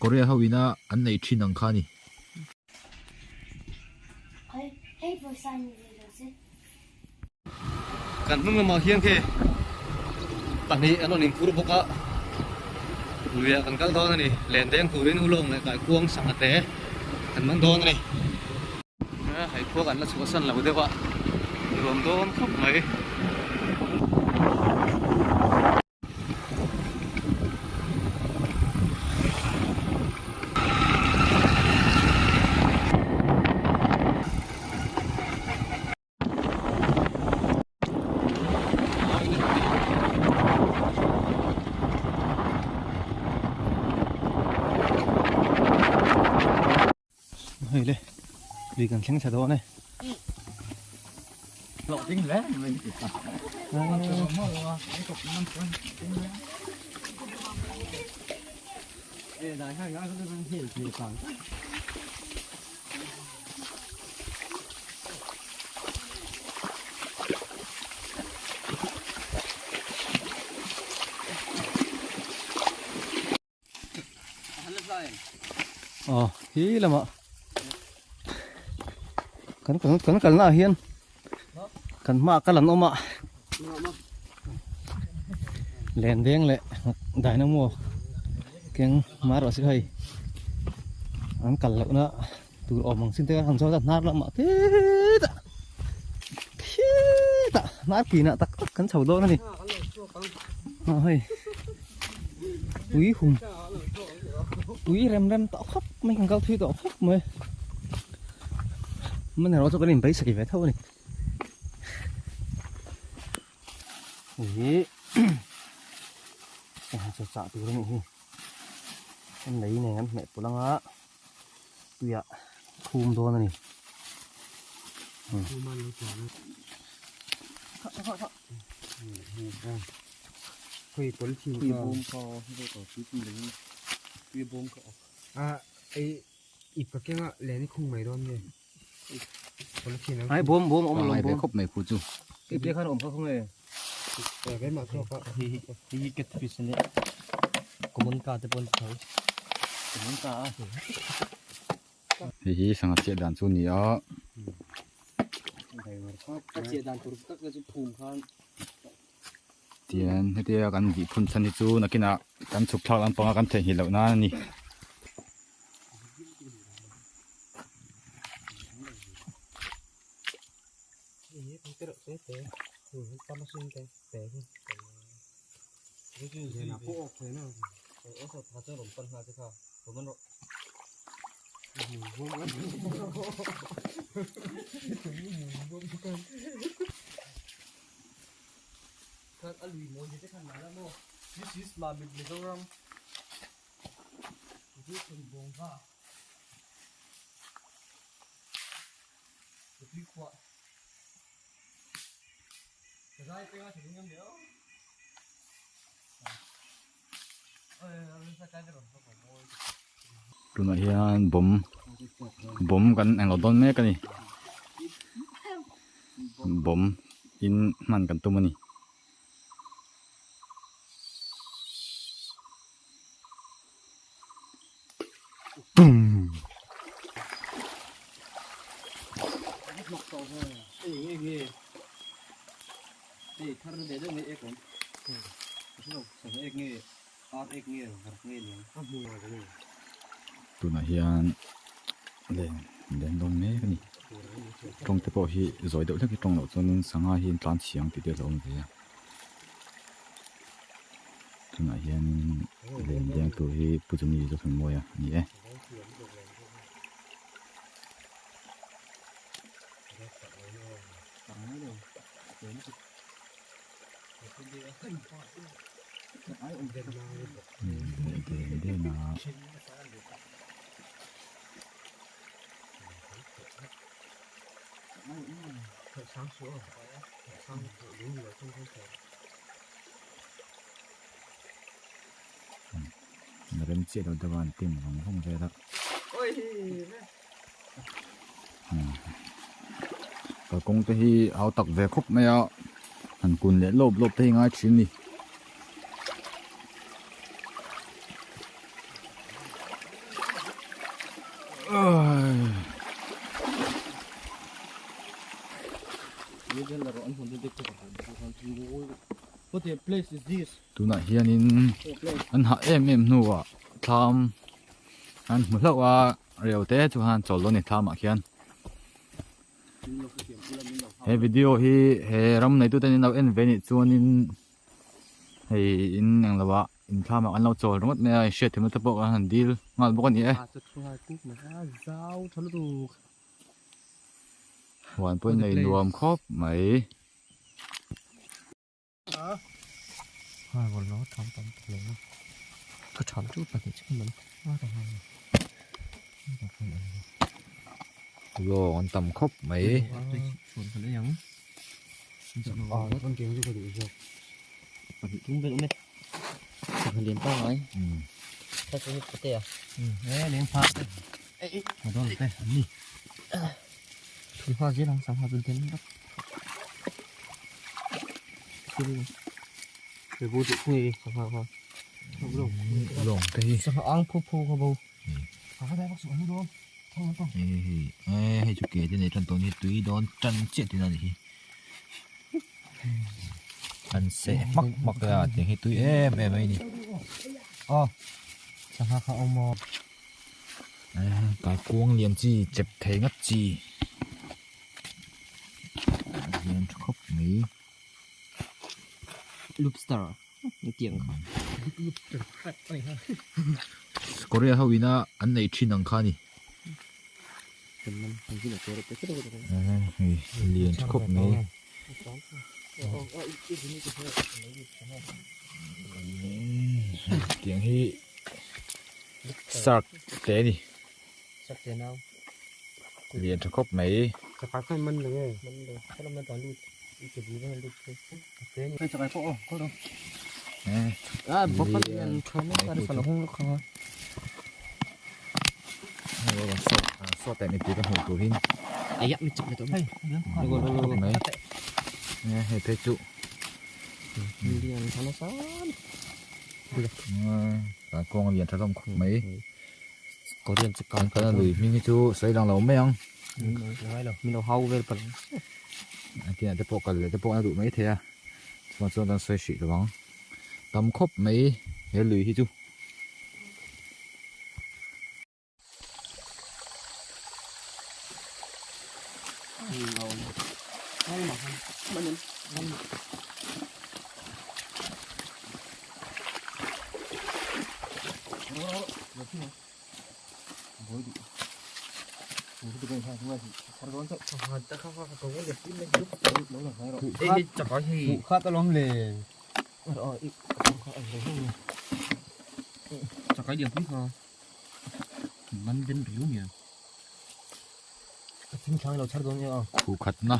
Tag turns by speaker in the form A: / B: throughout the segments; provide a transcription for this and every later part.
A: Korea ho ina an neih thin ang kha a ni.
B: Kan hnung lamah hian khi pahnih an rawn inphur bawk a, luiah kan kal dawn a ni. Len deng turin ulawng leh kaikuang sangha te kan man dawn a ni. Hei khua kan la chhuahsan lo deuh a, nuam dawn khawp mai. Hei le lui kan thleng thla dawn e.
A: Hlawh ding hle mai.
B: Aw hi lamah kan kan kan kalna ah hian kan hmaah kal an awm a len deng leh dynamo keng marawh chu hei an kal lohna tur awm ang chin te kha han zawt a hnar lamah khitah khitah hnar kinah tak tak kan chho dawn a ni ah hei tui hum tui rem rem tawh khawp mai kan kal thui tawh khawp mai man erawh chu kan inbeisei ve tho a ni ih chaw chah tur a nih hi an lei nen an hmeh pawlh anga. Tuiah phum dawn a ni. Ai bawm bawm awm alawm bawm.
A: Khawp mai khu chu.
B: Ipte khan awm kha khaw nge. Hi hi catfish ania. Common ka te pawn tho. Common ka a.
A: Hei hi sangha chiah dan chu a ni a.
B: A chiah dan tur tak te chu phum khan.
A: Tian hetia kan vih phun chhan hi chu nakinah kan chhuk thlak lampanga kan theihnghilh loh nan a ni. Tunah hian bawm bawm kan englo dawn mek a ni bawm in hman kan tum a ni. Tunah hian len len dawn mek a ni tawng te pawh hi zawi deuh hlek hi tawng loh chuanin sangha hi an tlan chhiang tih te a lo awm ve a. Tunah hianin len deng tur hi Pu Jimmy Zothanmawia a ni e. Rem chiah lo deuh a an tin vawng vawng vel a kalkawng te hi a hau tak ve khawp mai a han kun leh lawp lawp te hi ngai thin a ni. Tunah hianin an hah em em hnuah thlam an hmu hlauh a reu te chu khan chawl dawn a ni thlam ah khian. He video hi he ram neitu ten in lo en ve nih chuanin hei in englo ah in thlam ah an lo chawl ringawt mai a inhriat theihna te pawh kan han dil nghal bawk a ni e. Huan pawhin nei nuam khawp mai. Lawng an tam khawp mai. Lawng te hi hei chu ke te nei tan tawh ni tui dawn tan chiah tihna a nih hi an seh hmak hmak a tiang hi tui em em mai a ni kaikuang lian chi chep thei ngat chi a lian tha khawp mai.
B: Lobster tiang kha.
A: Korea ho ina an nei thin ang kha a ni. Hei lian tha khawp mai. Tiang hi shark te a ni. Lian tha khawp mai. Sawtah mipui ka hmuh turin mai hei phei chu kawng a lian tha hlawm khawp mai kan lui hming hi chu sawi lang lo mai ang. A kinah te pawh kal leh te pawh a duh mai thei a chuvang chuan kan sawi hrih lo ang tam khawp mai he lui hi chu. Khuh khatna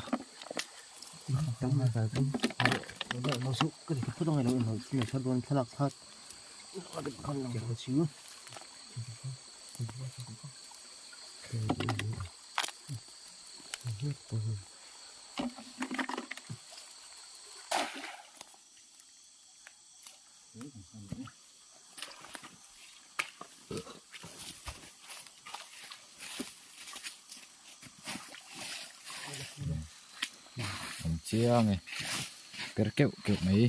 A: Awm chiang e per keuh keuh mai.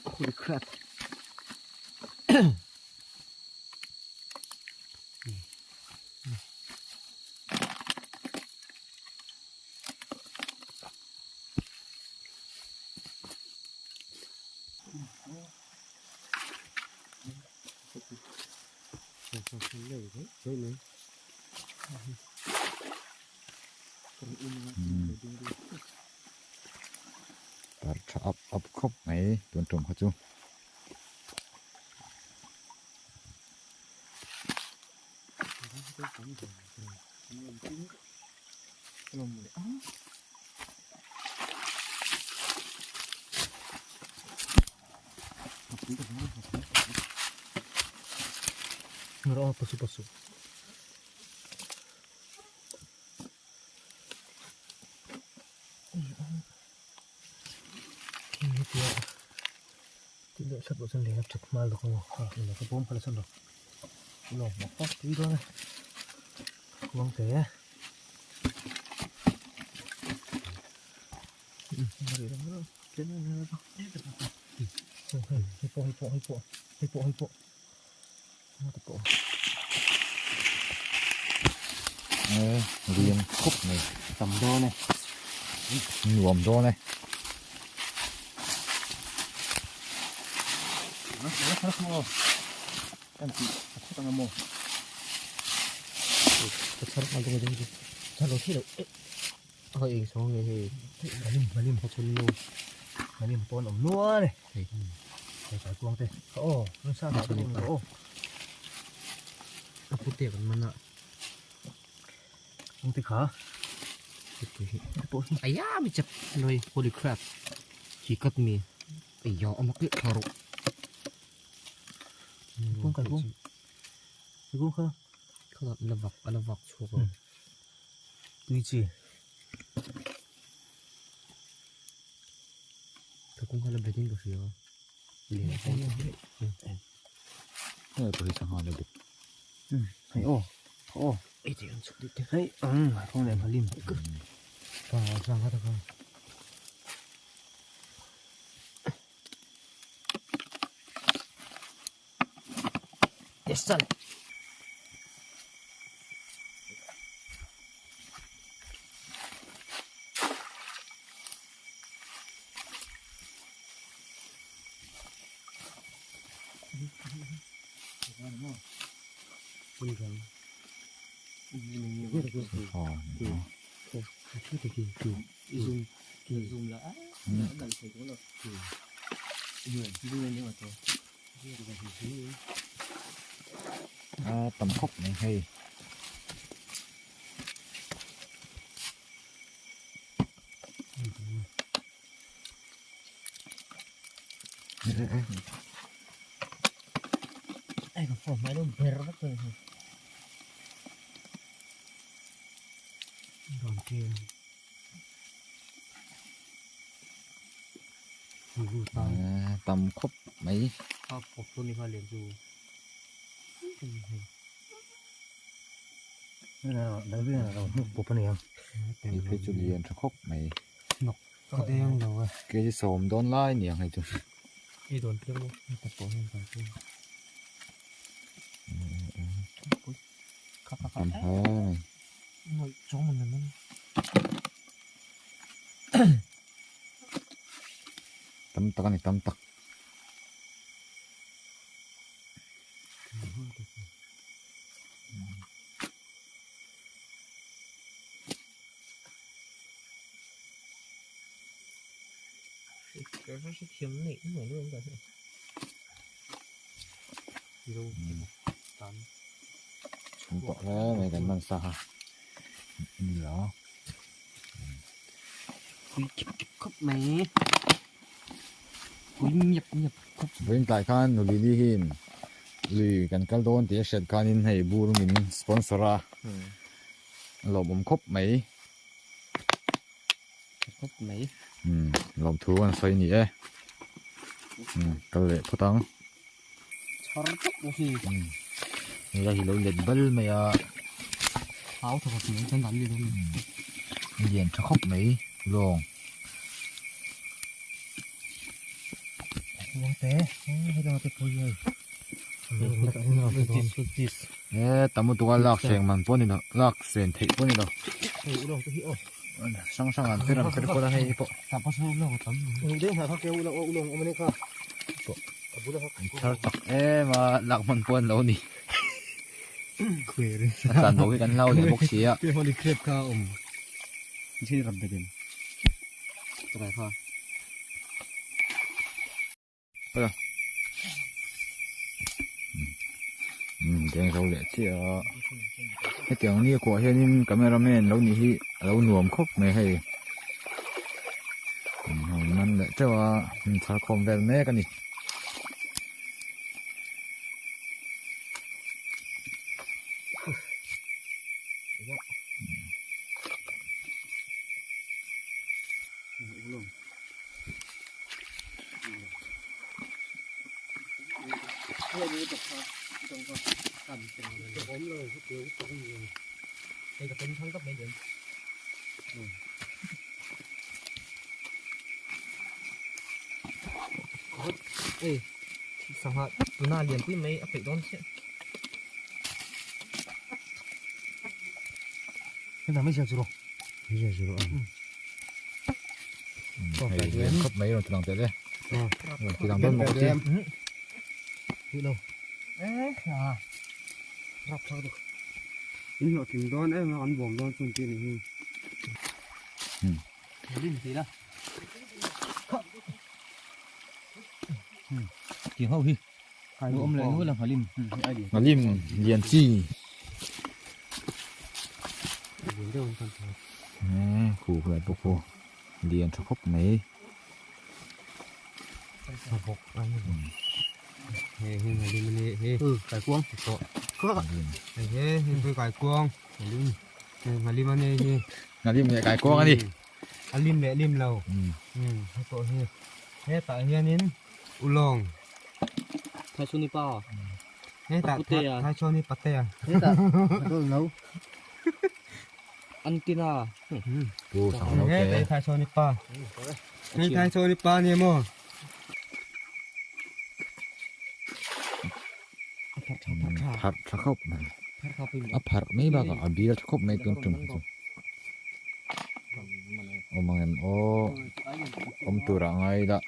B: Holy crap.
A: Parh tha up up khawp mai tun tum kha chu. Lian khawp mai tam dawn e nuam dawn e.
B: Holy crap he cut me Aiya a mak leh thla rawh Kung kai kung Kung kha kha la vak a la vak chhuak a tui chi ka kung kha la bet in ka hria
A: Hei pawh hi sangha la bet
B: hei aw aw ei te an chhuk deuh te hei ang kawng leh nghalim ka sangha ta kha
A: A tam khawp mai hei. Tam khawp mai. Hei phei chu lian tha khawp mai. Kg sawm dawn lai ni ang hei chu. Tam hle mai. Tam tak a ni tam tak. Chhung tawh hle mai kan man sa a ni lo. Vawiin tlai khan Nulili hian lui kan kal dawn tih a hriat khanin hei bur min sponsor a lawmawm khawp mai. Lawmthu an sawi ni e. Kal leh phawt ang. Hei hi lo let bal mai a. Lian tha khawp mai lawng. E tam lutuk a lak seng man pawh a ni lo lak sen theih pawh a ni lo. Hrang hrang an per an per kual a hei hi pawh. Thar tak em a lak hman pawh an lo ni. A tlan bo hi kan hlau leh bawk si a. Deng zo leh chiah a hetiang ni a kuah hianin camera man lo nih hi a lo nuam khawp mai hei man leh teuh a inchhar khawm vel mek a ni. Hei lian khawp mai rawn ti lang teh le rawn ti lang dawn maw chi Nghalim lian chi khu hlai bawk khu lian tha khawp mai. Nghalim leh kaikuang a ni.
B: A lim leh lim lo. Hei hi hetah hianin ulawng.
C: Thaichhawni pa.
B: Hetah Thaichhawni patea.
C: Hetah Antina.
A: Pu Sanglo te.
B: Hetah Thaichhawni pa. Hei Thaichhawni pa ni maw?
A: Pharh tha khawp mai. A pharh mai bakah a bial tha khawp mai tun tum hi chu. Awm ang em aw awm turah ngai ila.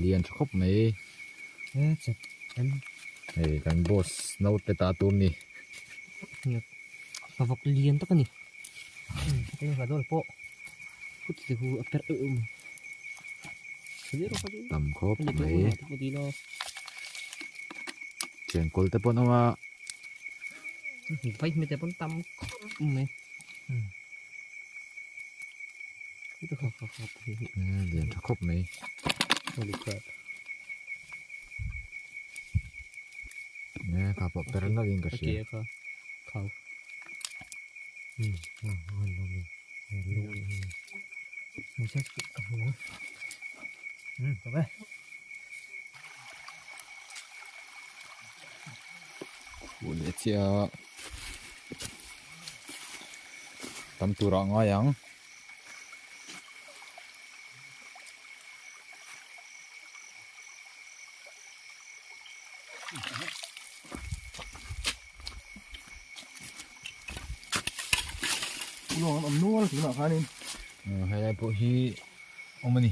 A: Lian tha khawp mai. Hei kan boss naute ta tum ni.
C: Favak lian tak a ni.
A: Tam khawp mai. Chengkawl te pawh an awm a. Lian tha khawp mai. Kha pawh per nalh in ka hria. Khuh leh chiah a tam turah a ngai ang. Helai pawh hi awm a ni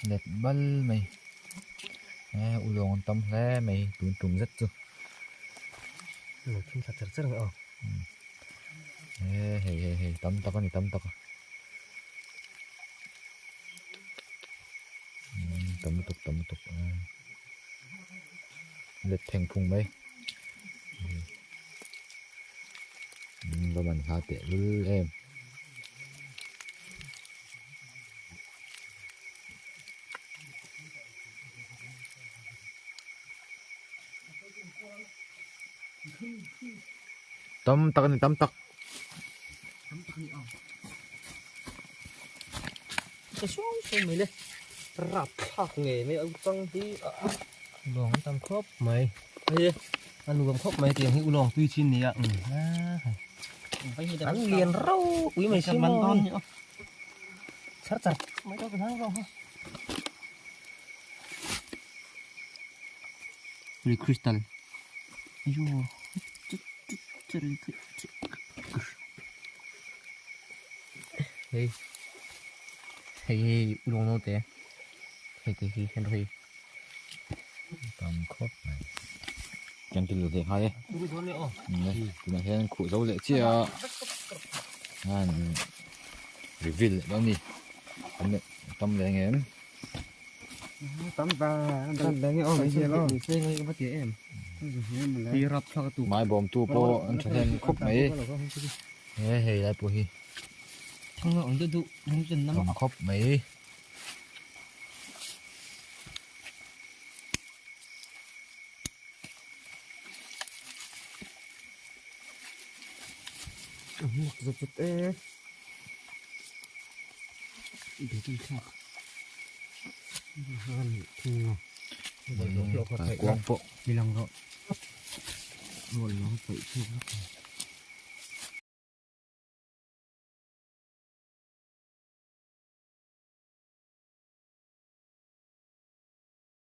A: let bal mai ulawng an tam hle mai tun tum zet chu hei hei hei tam tak a ni tam tak a. Tam lutuk tam lutuk let theng phung mai va man hla teh lul em. Tam tak a ni tam tak.
C: Ka suau suau mai le rap thlak ngei mai a chang hi a
B: ulawng an tam khawp mai a nuam khawp mai tiang hi ulawng tui chin nia
C: an lian rau ui mai si maw char char mai to ka thang rau ha. Ri crystal hei hei hi ulawng naute hei te hi hen hei
A: tam khawp mai kan ti leh nghal e tunah hian khuh zo leh chiah a an reveal leh dawn a ni tam leh ang em.
C: Tam ta tam ta nge awm hi lo se ngai ka ti em hi rap thak tu
A: mai bawm tu pawh an tha hlen khawp mai he hei lai pawh hi
C: thang ang du du hung chen nam
A: tam khawp mai
C: mak zat zat e
A: kuang pawh